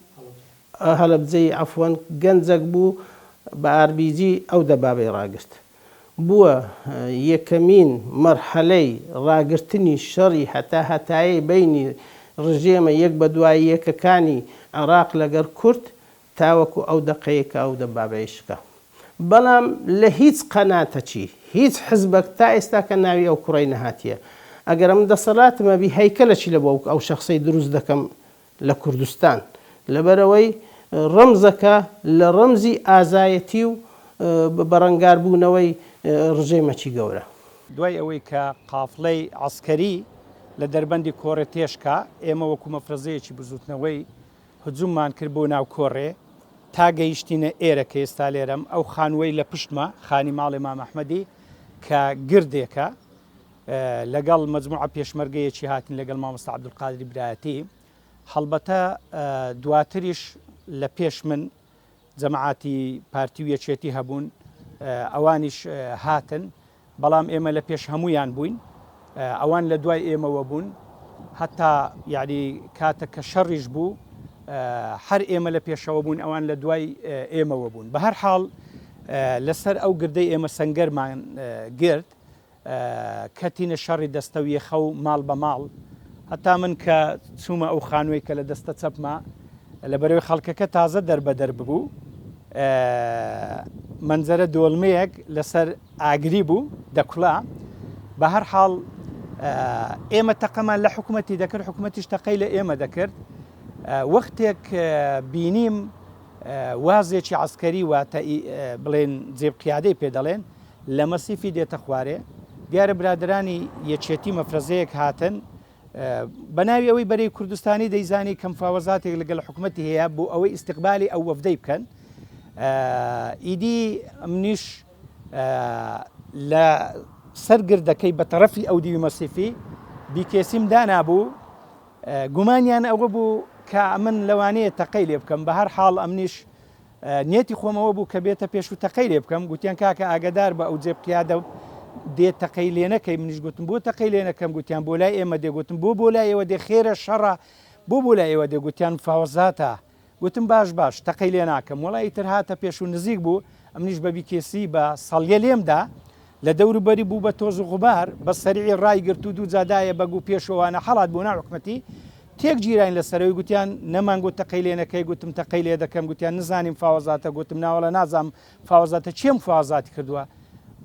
S2: هەڵەبجەیی عەفوەن گەنجەک بوو بە ئاربیجی ئەو دەبابەی ڕاگرت بووە یەکەمین مەرحەلەی ڕاگرتنی شەڕی هەتا هەتایەی بەینی ڕژێمە یەک بەدوای یەکەکانی عێڕاق لەگەر کورد تاوەکو ئەو دەقەیە کە ئەو دەبابەی شکا. بەڵام لە هیچ قەناتەکی هیچ حزبەک تا ئێستاکە ناوی ئەو کوڕەی نەهاتیە. ئەگەر ئەمن دەسەلاتم هەبی هەیکەلەکی لە بۆ ئەو شەخسەی دروست دەکەم لە کوردستان. لەبەرئەوەی ڕەمزەکە لە ڕەمزی ئازایەتی و بەڕەنگاربوونەوەی ڕژێمەکی گەورە.
S5: دوای ئەوەی کە قافڵەی عەسکەری لە دەربەندی کۆڕێ تێشکا، ئێمە وەکوو مەفرەزەیەکی بزووتنەوەی هجووممان کرد بۆ ناو کۆڕێ تا گەیشتینە ئێرە کە ئێستا لێرەم، ئەو خانووەی لە پشتمە، خانی ماڵێ مام ئەحمەدی کە گردێکە، لەگەڵ مەجموعە پێشمەرگەیەکی هاتین لەگەڵ مامۆستا عەبدولقادری برایەتی، هەڵبەتە دواتریش لە پێش من جەماعاتی پارتی و یەکێتی هەبوون ئەوانیش هاتن بەڵام ئێمە لە پێش هەمویان بووین ئەوان لە دوای ئێمەوە بوون هەتا یعنی کاتە کە شەڕیش بوو هەر ئێمە لە پێشەوە بوون ئەوان لە دوای ئێمەوە بوون بە هەر حاڵ لەسەر ئەو گردەی ئێمە سنگەرمان گرت کەتینە شەڕی دەستە و یەخە و ماڵ بە ماڵ، هەتا من کە چوومە ئەو خانووەی کە لە دەستە چەپمە، لە بەرەوەی خەڵکەکە تازە دەربەدەر ببوو، مەنجەرە دۆڵمەیەک لەسەر ئاگری بوو دەکوڵا، بە هەر حاڵ ئێمە تەقەمان لە حکوومەتی دەکرد، حکوومەتیش تەقەی لە ئێمە دەکرد، وەختێک بینیم وازێکی عەسکەری واتە بڵێن جێب قیادەی پێ دەڵێن، لە مەسیفی دێتە خوارێ، دیارە برادەرانی یەکێتی مەفرەزەیەک هاتن بە ناوی ئەوەی بەرەی کوردستانی دەیزانی کە مفاوەزاتێک لەگەڵ حکومەتی هەیە بۆ ئەوەی ئیستقبالی ئەو وەفدەی بکەن ئیدی منیش لە سەر گردەکەی بە تەڕەفی ئەو دیوی مەسیفی بیکێسیم دانابوو گومانیان ئەوە بوو کە ئەمن لەوانەیە تەقەی لێ بکەم بە هەر حاڵ ئەمنیش نیەتی خۆم ئەوە بوو کە بێتە پێش و تەقەی لێ بکەم، گوتیان کاکە ئاگەدار بە ئەو جێب قیادە دێ تەقەی لێ نەکەی، منیش گوتم بۆ تەقەی لێ نەکەم، گوتیان بۆ لای ئێمە دێ، گوتم بۆ بۆ لای ئێوە دێ خێرە شەڕە بۆ بۆ لای ئێوە دێ، گوتیان مفاوەزاتە، گوتم باش باش تەقەی لێ ناکەم، وەڵا ئیتر هاتە پێش و نزیک بوو، ئەمنیش بە بیکێسی بە سەڵیە لێم دا، لە دەور و بەری بوو بە تۆز و غوبار، بە سەریعی ڕایگرت و دوو جا دایە بەگ و پێش و ئەوانە هەڵات بۆ ناو حکومەتی، تێک گیراین لە سەرەوەی گوتیان نەمان گوت تەقەی لێ نەکەی گوتم تەقەی لێ دەکەم گوتیان نزانیم فاوەزاتە گوتم ناوەڵا نازام فاوەزاتە کێ مفاوەزاتی کردووە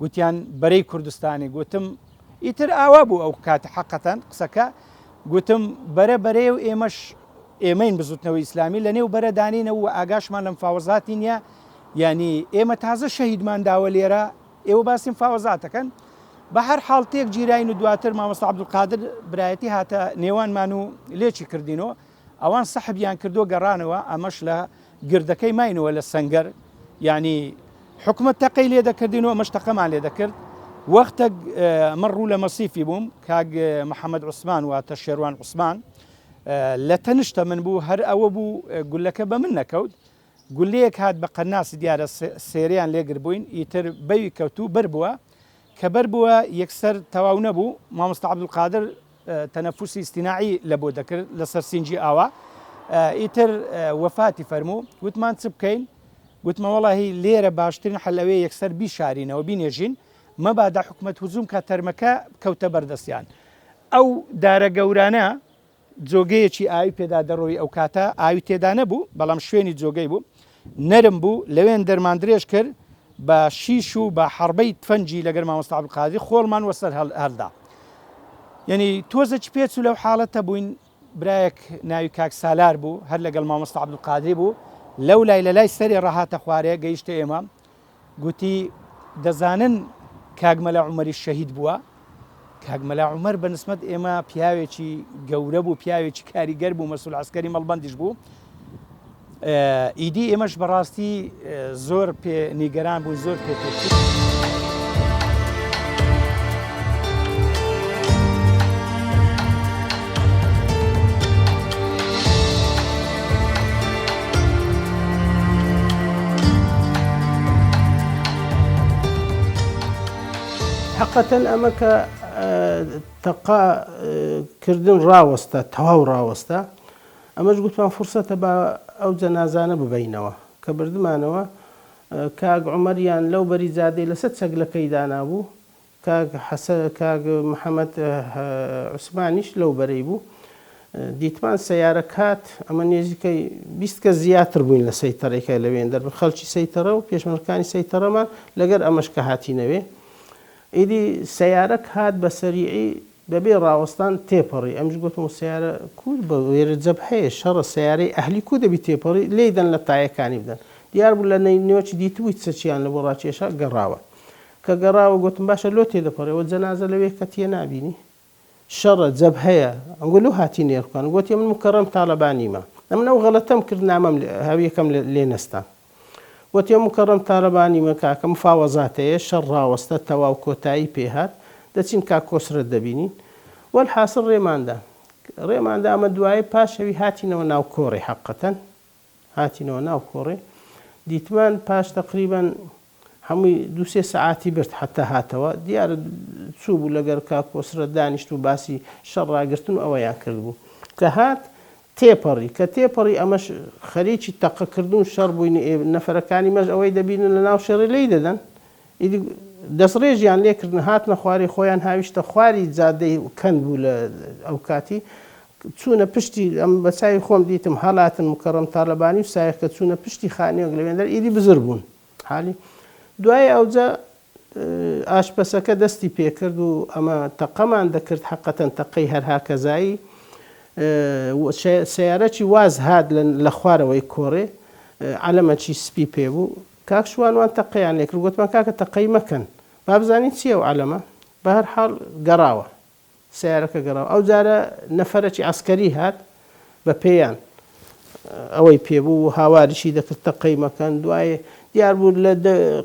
S5: گوتیان بەرەی کوردستانی گوتم ئیتر ئاوا بوو ئەو کاتە حەقەتەن قسەکە گوتم بەرە بەرەیە و ئێمەش ئێمەین بزوتنەوەی ئیسلامی لە نێو بەرە دانینە و ئاگاشمان لە مفاوەزاتی نییە یعنی ئێمە تازە شەهیدمان داوە لێرە ئێوە باسی مفاوەزات دەکەن؟ بە هەر حاڵ تێک گیراین و دواتر مامۆستا عەبدولقادر برایەتی هاتە نێوانمان و لێکی کردینەوە، ئەوان سەحبیان کردو گەڕانەوە، ئەمەش لە گردەکەی ماینەوە لە سەنگەر، یانی حکومەت تەقەی لێ دەکردین و ئەمەش تەقەمان لێ دەکرد. وەختەک من ڕوو لە مەسیفی بووم، کاک محەمەد عوسمان واتە شێروان عوسمان لە تەنشتە من بوو، هەر ئەوە بوو گولەکە بە من نەکەوت، گوللەیەک هات بە قەناسی دیارە سێرەیان لێ گربووین ئیتر بەوی کەوت و بەر بووە کە بەر بووە یەکسەر تەواو نەبوو مامۆستا عەبدولقادر تەنەفوسی ئیستیناعی لە بۆ دەکرد لەسەر سینگی ئاوا ئیتر وەفاتی فەرموو وتمان چ بکەین گوتمە وەڵاهی لێرە باشترین حەل ئەوەیە یەکسەر بیشارینەوە بینێژین مەبادا حکومەت هجوم کە تەرمەکە کەوتە بەردەستیان ئەو دارە گەورانە جۆگەیەکی ئاوی پێدا دەڕۆی ئەوکاتە ئاوی تێدا نەبوو بەڵام شوێنی جۆگەی بوو نەرم بوو لەوێن دەرمان درێژ کرد بە شیش و بە حەڕبەی تفەنگی لەگەر مامۆستا عەبدولقادری خۆڵمان وەسەر هەلدا یعنی تۆزێکی پێچوو لەو حاڵەتە بووین برایەک ناوی کاک سالار بوو هەر لەگەڵ مامۆستا عەبدولقادری بوو لەو لای لە لای سەرێ ڕاهاتە خوارێ گەیشتە ئێمە گوتی، دەزانن کاک مەلا عومەریش شەهید بووە؟ کاک مەلا عومەر بە نسبەت ئێمە پیاوێکی گەورە بوو، پیاوێکی کاریگەر بوو، مەسئول عەسکەری مەڵبەندیش بوو. ئیدی ئێمەش بەڕاستی زۆر پێ نیگەران بووین، زۆر پێ تێکچوو.
S2: حەقەتەن ئەمە کە تەقە کردن ڕاوەستا تەواو ڕاوەستا ئەمەش گوتمان فرسەتە با ئەو جەنازانە ببەینەوە کە بردمانەوە کاک عومەریان لەو بەری جادەی لەسەر چەگلەکەی دانابوو کاک حەسە کاک محەمەد عوسمانیش لەو بەرەی بوو. دیتمان سەیارەک هات، ئەمە نێزیکەی 20 کەس زیاتر بووین لە سەیتەرەکە لەوێندەر بن، خەڵکی سەیتەرە و پێشمەرگەکانی سەیتەرەمان لەگەر ئەمەش کە هاتینەوێ. ئیدی سەیارەک هات بە سەریعی بەبێ ڕاوەستان تێپەڕی، ئەمیش گۆتم و سەیارە کوو بە وێرە جەبهەیە شەڕە سەیارەی ئەهلی کوو دەبی تێپەڕی لێی دەن لە تایەکانی بدەن. دیار بوو لە نەینۆچ دیتبووی چەکیان لە بۆ ڕاکێشا گەڕاوە. کە گەڕاوە گۆتم باشە لۆ تێدەپەڕێ وە جەنازە لەوێ کەتیە نابینی؟ شەڕە، جەبهەیە. ئەمگۆ لۆ هاتی نێرکان؟ گۆتی ئەمن موکەڕەم تالەبانیمە. ئەمن ئەو غەڵەتەم کرد نامەم هەویەکەم لێ نەستان. گۆتی ئەم موکەڕەم تالەبانیمە کاکە مفاوەزاتەیە، شەڕ ڕاوەستە، تەواو کۆتایی پێ هات، دەچین کاک کۆسرەت دەبینین. وەلحاسڵ ڕێمان دا. ڕێمان دا ئەمە دوایێ پاش هەوی هاتینەوە ناو کۆڕێ حەققەتەن. هاتینەوە ناو کۆڕێ دیتمان پاش تەقریبەن هەمووی دوو سێ سەعاتی برد حەتا هاتەوە دیارە چوو بوو لەگەر کاک کۆسرەت دانیشت و باسی شەڕ ڕاگرتن و ئەوەیان کردبوو کە هات تێپەڕی کە تێپەڕی ئەمەش خەریکی تەقەکردن و شەڕ بووین ئێ نەفەرەکانی مەش ئەوەی دەبینن لە ناو شەڕێ لێی دەدەن ئیدی دەستڕێژیان لێکردن هاتنە خوارێ خۆیان هاویشتە خواری جادەی کەند بوو لە ئەو کاتی چوونە پشتی ئەم بە چاوی خۆم دیتم هەڵاتن مکەڕەم تالەبانی و سایەق کە چوونە پشتی خانوویەک لەوێندەر ئیدی بزر بوون حالی دوای ئەوجا ئاشپەسەکە دەستی پێکرد و ئەمە تەقەمان دەکرد حەقەتەن تەقەی هەر هاکەزایی سەیارەکی واز هات لە خوارەوەی کۆڕێ عەلەمەکی سپی پێ بوو کاک شوان وان تەقەیان لێکرد گوتمان کاکە تەقەی مەکەن با بزانین چییە ئەو عەلەمە بەهەرحاڵ گەڕاوە سەیارەکە گەڕاوە ئەو جارە نەفەرەکی عەسکەری هات بە پێیان ئەوەی پێ بوو و هاواریشی دەکرد تەقەی مەکەن دوای دیار بوو لە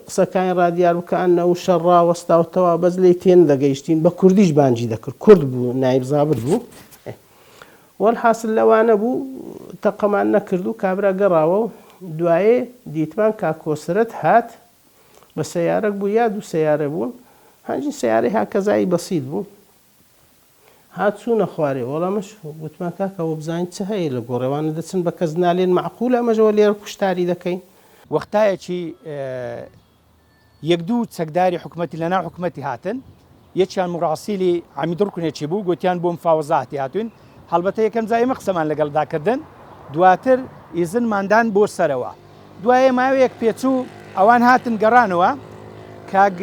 S2: قسەکانی ڕا دیار بوو کە ئەنە و شەڕ ڕاوەستا و تەواو بەس لێی تێنەدەگەیشتین بە کوردیش بانگی دەکرد کورد بوو نایب زابت بوو وەلحاسل لەوانە بوو تەقەمان نەکرد و کابرا گەڕاوە و دوایێ دیتمان کاک کۆسرەت هات بە سەیارەک بوو یا دوو سەیارە بوون هەنجی سەیارەی هاکەزایی بەسیت بوو هات چوونە خوارێ وەڵا مەش گوتمان کاکە وە بزانین چ هەیە لە گۆڕێوانە دەچن بە کەس نالێن مەعقولە ئەمەژەوە لێرە کوشتاری دەکەین.
S5: وەختایەکی یەک دوو چەکداری حکومەتی لەناو حکومەتی هاتن، یەکیان موراسیلی عەمید ڕوکنێکی بوو، گوتیان بۆ مفاوەزاتی هاتووین، هەڵبەتە یەکەم جار ئێمە قسەمان لەگەڵدا کردن، دواتر ئیزنمان دان بۆ سەرەوە. دوایێ ماوەیەک پێچوو ئەوان هاتن گەڕانەوە، کاک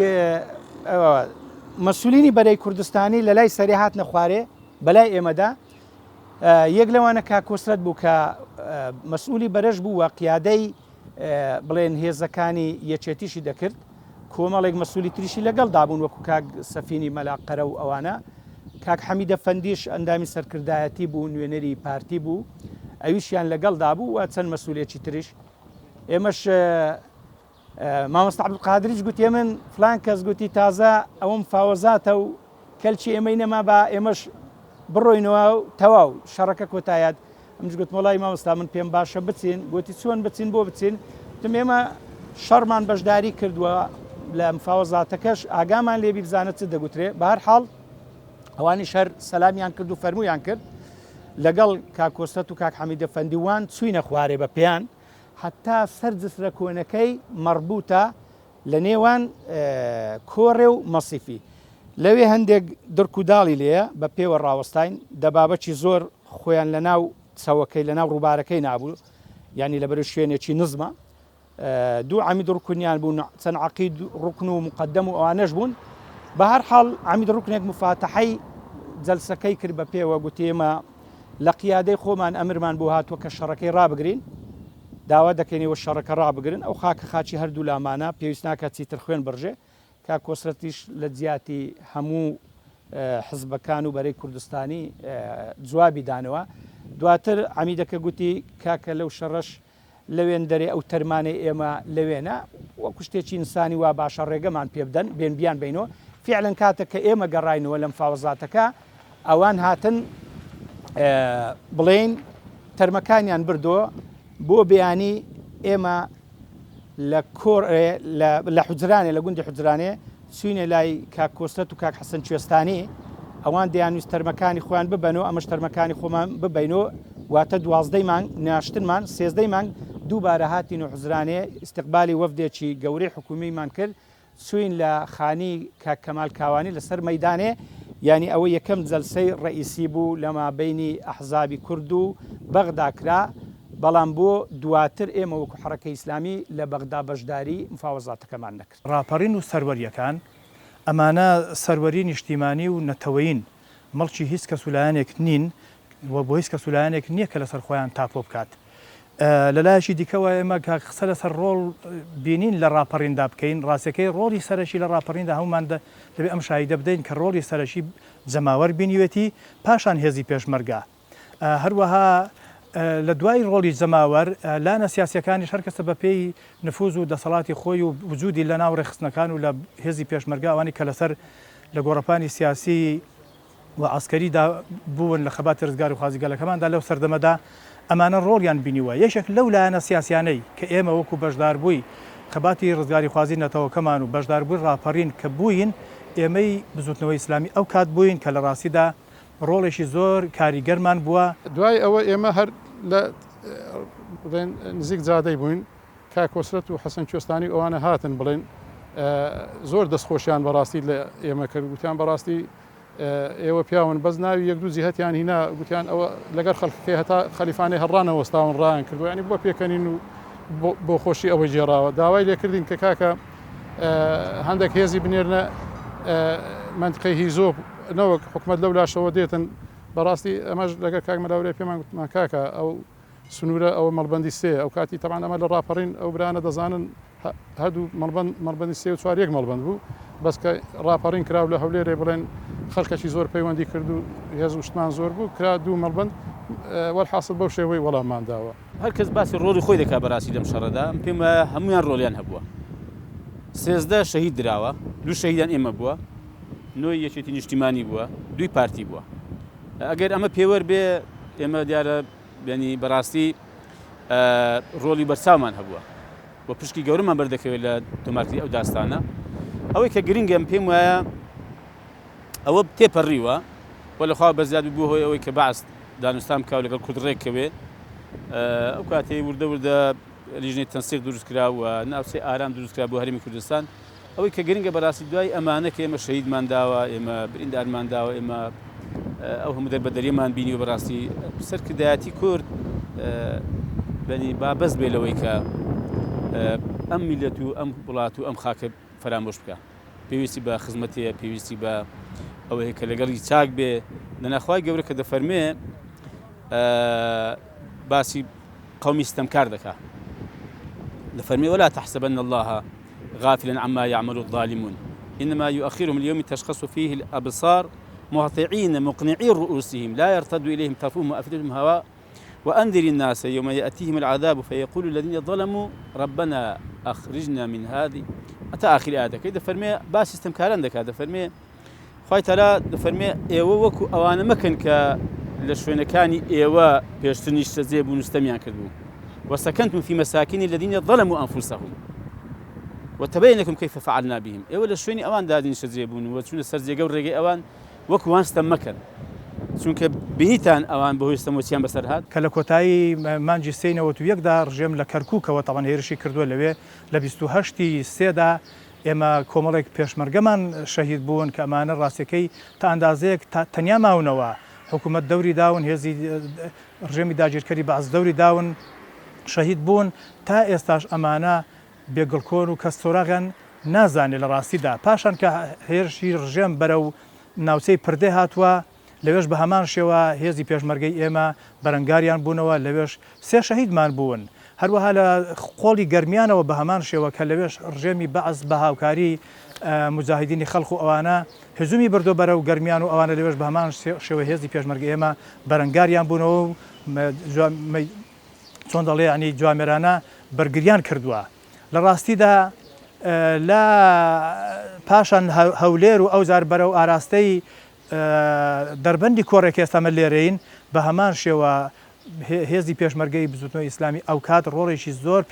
S5: مەسولینی بەرەی کوردستانی لە لای سەرێ هاتنە خوارێ بەلای ئێمەدا، یەک لەوانە کاک کۆسرەت بوو کە مەسئولی بەرەش بوو و قیادەی بڵێن هێزەکانی یەکێتیشی دەکرد، کۆمەڵێک مەسولی تریشی لەگەڵدا بوون وەکو کاک سەفینی مەلا قەرە و ئەوانە. کاک حەمیدە فەندیش ئەندامی سەرکردایەتی بوو، نوێنەری پارتی بوو، ئەویشیان لەگەڵدا بوو و چەند مەسولێکی تریش. ئێمەش مامۆستا عەبدولقادریش گوتی من فلان کەس گوتی تازە ئەوەم فاوەزاتە و کەلکی ئێمەی نەما با ئێمەش بڕۆینەوە و تەواو شەڕەکە کۆتایات. ئەمنیش گوتم وەڵی مامۆستا من پێم باشە بچین. گوتی چۆن بچین بۆ بچین؟ گوتم ئێمە شەڕمان بەشداری کردووە لە مفاوەزاتەکەش ئاگامان لێبی بزانە چ دەگوترێ. بە هەر حاڵ ئەوانیش هەر سەلامیان کرد و فەرموویان کرد. لەگەڵ کاک کۆسرەت و کاک حەمیدە فەندیوان چووینە خوارێ بە پێیان هەتا سەر جسرە کۆنەکەی مەڕبووتە لە نێوان کۆڕێ و مەسیفی. لەوێ هەندێک دڕک و داڵی لێیە، بە پێوە ڕاوەستاین، دەبابەکی زۆر خۆیان لە ناو چەوەکەی، لە ناو ڕووبارەکەی نابوو، یانی لەبەر شوێنێکی نزمە. دوو عەمید ڕوکنیان بوون، چەند عەقید ڕوکن و موقەدەم و ئەوانەش بوون. بە هەر حاڵ عەمید ڕوکنێک موفاتەحەی جەلسەکەی کرد بە پێوە، گوتی ئێمە لە قیادەی خۆمان ئەمرمان بۆ هاتووە کە شەڕەکەی ڕابگرین، داوا دەکەین ئێوە شەڕەکە ڕابگرن، ئەو خاکە خاکی هەردوو لامانە، پێویست ناکات چیتر خوێن بڕژێ. کاک کۆسرەتیش لە جیاتی هەموو حزبەکان و بەرەی کوردستانی جوابی دانەوە. دواتر عەمیدەکە گوتی کاکە لەو شەڕەش لەوێندەرێ ئەو تەرمانەی ئێمە لەوێنە، وەکو شتێکی ئینسانی وا باشە ڕێگەمان پێ بدەن بێن بیانبەینەوە. فیعلەن کاتێک کە ئێمە گەڕاینەوە لە مفاوەزاتەکە ئەوان هاتن بڵێین تەرمەکانیان بردۆ بۆ بەیانی ئێمە لە کۆر لە حوجرانێ لە گوندی حوجرانێ چوینە لای کاک کۆسرەت و کاک حەسەن کوێستانی ئەوان دەیانویست تەرمەکانی خۆیان ببەنەوە ئەمەش تەرمەکانی خۆمان ببەینەوە واتە دوازدەی مانگ ناشتنمان سێزدەی مانگ دووبارە هاتین و حوجرانێ ئیستقبالی وەفدێکی گەورەی حکومیمان کرد چوین لە خانی کاک کەمال کاوانی لەسەر مەیدانێ. یانی ئەوە یەکەم جەلسەی ڕەئیسی بوو لە مابەینی ئەحزابی کورد و بەغدا کرا، بەڵام بۆ دواتر ئێمە وەکو حەڕەکەی ئیسلامی لە بەغدا بەشداری مفاوەزاتەکەمان نەکرد.
S6: ڕاپەڕین و سەروەرییەکان، ئەمانە سەروەری نیشتیمانی و نەتەوەیین، مڵکی هیچ کەس و لایەنێک نین و بۆ هیچ کەس و لایەنێک نییە کە لەسەر خۆیان تاپۆ بکات. لە لایەکی دیکەوە ئێمە کە قسە لەسەر ڕۆڵ بینین لە ڕاپەڕیندا بکەین، ڕاستیەکەی ڕۆڵی سەرەکی لە ڕاپەڕیندا هەموومان دەبێ ئەم شاهیدە بدەین کە ڕۆڵی سەرەکی جەماوەر بینیوێتی، پاشان هێزی پێشمەرگە. هەروەها لە دوای ڕۆڵی جەماوەر، لایەنە سیاسییەکانیش هەر کەسە بە پێی نفوز و دەسەڵاتی خۆی و وجودی لە ناو ڕێکخستنەکان و لە هێزی پێشمەرگە ئەوانەی کە لەسەر لە گۆڕەپانی سیاسی و عەسکەری دا بوون لە خەباتی ڕزگاریخوازی گەلەکەماندا لەو سەردەمەدا ئەمانە ڕۆڵیان بینیوە. یەکێک لەو لایەنە سیاسیانەی کە ئێمە وەکوو بەشداربووی خەباتی ڕزگاریخوازی نەتەوەکەمان و بەشداربووی ڕاپەڕین کە بووین ئێمەی بزووتنەوەی ئیسلامی ئەو کات بووین کە لە ڕاستیدا ڕۆڵێکی زۆر کاریگەرمان بووە.
S4: دوای ئەوە ئێمە هەر لە بڵێن نزیک جادەی بووین کاک کۆسرەت و حەسەن کوێستانی و ئەوانە هاتن بڵێن زۆر دەستخۆشیان بەڕاستی لە ئێمە کرد گوتیان بەڕاستی ئێوە پیاون بەس ناوی یەک دوو جیهەتیان هینا گوتیان ئەوە لەگەر خەڵکەکەی هەتا خەلیفانەی هەر ڕانەوەستاون ڕایان کردووە یانی بۆ پێکەنین و بۆ خۆشی ئەوەی گێڕاوە داوای لێکردین کە کاکە هەندێک هێزی بنێرنە مەنتقەی هیزۆپ نەوەک حکومەت لەو لاشەوە دێتن بەڕاستی ئەمەش لەگەر کاک مەلاورێ پێمان گوتمان کاکە ئەو سنوورە ئەوە مەڵبەندی سێ ئەو کاتی تەبان ئەمە لە ڕاپەڕین ئەو برانە دەزانن هەردوو مەڵبەند مەڵبەندی سێ و چوار یەک مەڵبەند بوو بەس کە ڕاپەڕین کرا و لە هەولێرێ بڵێن خەڵکەکی زۆر پەیوەندی کرد و هێز و شتمان زۆر بوو کرا دوو مەڵبەند وەلحاسڵ بەو شێوەی وەڵاممان داوە.
S3: هەر کەس باسی ڕۆڵی خۆی دەکات بەڕاستی لەم شەڕەدا من پێم وایە هەموویان ڕۆڵیان هەبووە 13 شەهید دراوە دوو شەهیدان ئێمە بووە نۆی یەکێتی نیشتیمانی بووە دووی پارتی بووە ئەگەر ئەمە پێوەر بێ ئێمە دیارە یعنی بەڕاستی ڕۆڵی بەرچاومان هەبووە و پشکی گەورەمان بەردەکەوێت لە تۆمارکردنی ئەو داستانە. ئەوەی کە گرنگە من پێم وایە ئەوە تێپەڕیوە و لە خوا بەزیاد بوو هۆی ئەوەی کە بەعس دانوستان بکا و لەگەڵ کورد ڕێککەوێ. ئەو کاتەی وردە وردە لیژنەی تەنسیق دروست کرا و ناوچەی ئارام دروست کرا بۆ هەرێمی کوردستان. ئەوەی کە گرنگە بەڕاستی دوای ئەمانە کە ئێمە شەهیدمان داوە، ئێمە بریندارمان داوە، ئێمە ئەو هەموو دەربەدەریەمان بینیوە بەڕاستی سەرکردایەتی کورد بەنی با بەس بێ لەوەی کە ئەم میلەت و ئەم وڵات و ئەم خاکە فەرامۆش بکە پێویستی بە خزمەتەیە پێویستی بە ئەوەیە کە لەگەڵی چاک بێ دەناخوای گەورە کە دەفەرمێ باسی قومی ستەمکار دەکا دەفەرمێ ولا تحسبن الله غافلا عما يعمل الظالمون إنما يؤخرهم ليوم تشخص فيه الأبصار مهطعين مقنعي رؤوسهم لا يرتد إليهم طرفهم وأفئدتهم هواء وأنذر الناس يوم يأتيهم العذاب فيقول الذين ظلموا ربنا أخرجنا من هذه هەتا ئاخری ئایەتەکەی دەفەرمێ باسی ستەمکاران دەکات دەفەرمێ خوای تەعالا دەفەرمێ ئێوە وەکو ئەوانە مەکەن کە لە شوێنەکانی ئێوە پێشتر نیشتەجێ بوون و ستەمیان کردبوو وسكنتم في مساكن الذين ظلموا أنفسهم وتبين لكم كيف فعلنا بهم ئێوە لە شوێنی ئەوان دا نیشتەجێ بوون و چوونە سەر جێگە و ڕێگەی ئەوان وەکو وان ستەم مەکەن چونکە بینیتان ئەوان بەهۆی ستەمەوە چیان بەسەر هات.
S6: کە لە کۆتایی مانگی سێی 91 دا ڕژێم لە کەرکوکەوە تەبعەن هێرشی کردووە لەوێ لە 28 ی سێدا ئێمە کۆمەڵێک پێشمەرگەمان شەهید بوون کە ئەمانە ڕاستیەکەی تا ئەندازەیەک تەنیا ماونەوە، حکوومەت دەوری داون، هێزی ڕژێمی داگیرکەری بەعس دەوری داون، شەهید بوون، تا ئێستاش ئەمانە بێ گڵکۆن و کەس سۆراغیان نازانێ لە ڕاستیدا. پاشان کە هێرشی ڕژێم بەرەو ناوچەی پردێ هاتووە، لەوێش بە هەمان شێوە هێزی پێشمەرگەی ئێمە بەرەنگاریان بوونەوە، لەوێش سێ شەهیدمان بوون. هەروەها لە قۆڵی گەرمیانەوە بە هەمان شێوە کە لەوێش ڕژێمی بەعس بە هاوکاری موجاهیدینی خەلق و ئەوانە هجومی بردووە بەرەو گەرمیان و ئەوانە لەوێش بە هەمان شێوە هێزی پێشمەرگەی ئێمە بەرەنگاریان بوونەوە و چۆن دەڵێ یانی جوامێرانە بەرگریان کردووە. لە ڕاستیدا لە پاشان هەولێر و ئەوجار بەرەو ئاراستەی دەربەندی کۆڕێک ئێستا ئەمە لێرەین بە هەمان شێوە هێزی پێشمەرگەی بزوتنەوەی ئیسلامی ئەوکات ڕۆڵێکی زۆر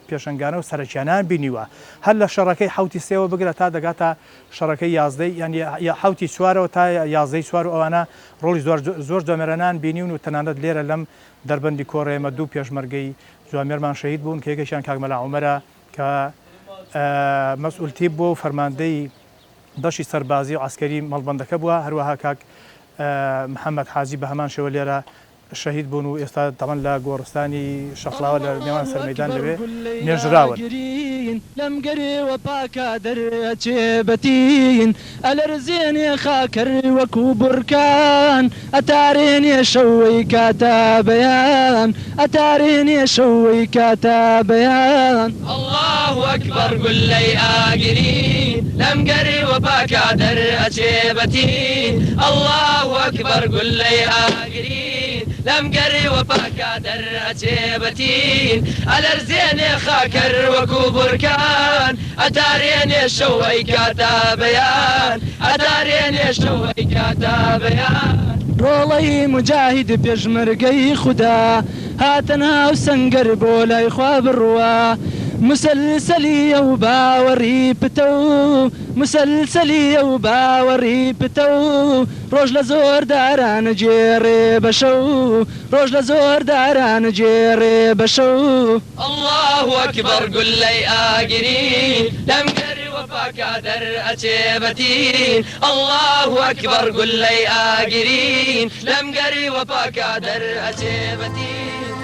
S6: پێشەنگانە و سەرەکیانەیان بینیوە هەر لە شەڕەکەی حەوتی سێوە بگرە تا دەگاتە شەڕەکەی یازدەی یان حەوتی چوارەوە تا یازدەی چوار و ئەوانە ڕۆڵی زۆر زۆر جوامێرانەیان بینیون و تەنانەت لێرە لەم دەربەندی کۆڕێ ئێمە دوو پێشمەرگەی جوامێرمان شەهید بوون کە یەکێکیان کاک مەلا عومەرە کە مەسئول تیپ بووە و فەرماندەی. بەشی سەربازی و عەسکەری مەڵبەندەکە بووە، هەروەها کاک محەمەد حاجی بە هەمان شێوە لێرە شەهید بوون و ئێستا تەبعەن لە گۆڕستانی شەقڵاوە لە نێوان سەرمەیدان لەوێ نێژراون.
S7: لەم گەرێوە پاکا دەرئەچێ بەتین ئەلەرزێنێ خاکەر وەکو بورکان ئەتارێنێ شەوەی کاتە بەیان ئەتارێنێ شەوەی کاتە بەیان. اللە اکبر گوللەی ئاگرین لەم گەروە پاکا دەرئەچێ بەتین اللە اکبر گوللەی ئاگرین لەم گەروە پاکا دەرئەچێ بەتین ئەلەرزێنێ خاکەر وەکو بورکان ئەتارێنێ شەو ئەیکاتە بەیان ئەتارێنێ شەو ئەیکاتە بەیان. ڕۆڵەی موجاهید پێشمەرگەی خودا هاتە ناو سەنگەر بۆ لای خوا بڕوا موسەلسەلیە و باوەڕی پتەو موسەلسەلیە و باوەڕی پتەو ڕۆژ لە زۆرداران گێڕێ بە شەو ڕۆژ لە زۆرداران گێڕێ بە شەو. اللە اکبر گوللەی ئاگرین لەم گەروە پاکە دەرئەچێ بە تین اللە اکبر گوللەی ئاگرین لەم گەروە پاکە دەرئەچێ بە تین.